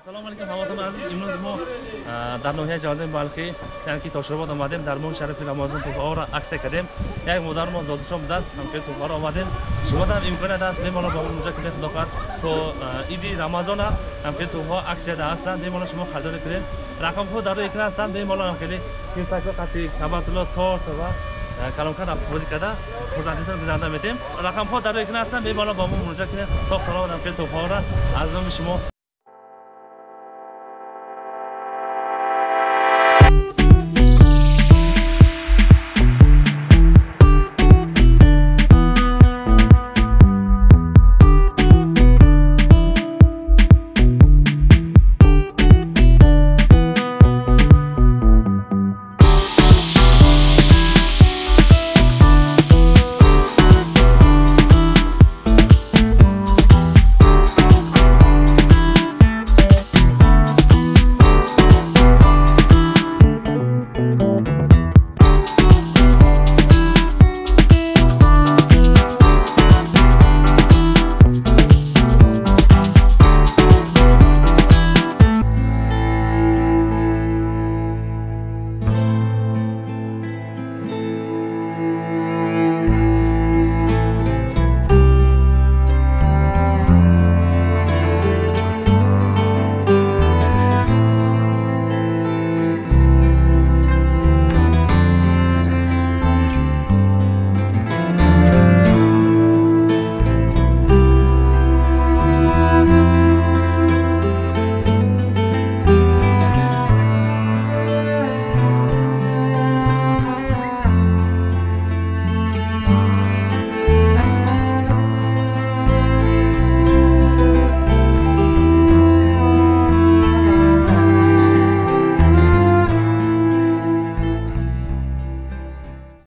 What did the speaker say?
Ассалому алайкум, ҳамватанони азиз. Имрӯз мо дар ноҳияи Ҷалолиддини Балхӣ, яъне ки Тошробод омадем. Дар моҳи шарифи Рамазон туҳфаҳоро аксия кардем. Як модармо зодушон будааст, ҳамкори туҳфаҳоро омадем. Шумо ҳам имконият аст, бемалол ба мо муроҷиат кунед. Худо хоҳад, то иди Рамазона ҳамкори туҳфаҳо аксияда ҳастанд. Бемалол шумо харидорӣ кунед. Рақамҳо дар рӯи экран ҳастанд. Бемалол ҳам хеле киртако, қати кабатуло, торт ва калонка рақсбозӣ карда хурсандитон гузаронда метем. Рақамҳо дар рӯи экран ҳастанд. Бемалол ба мо муроҷиат кунед. Соғ саломат ҳамкори туҳфаҳоро аз номи шумо.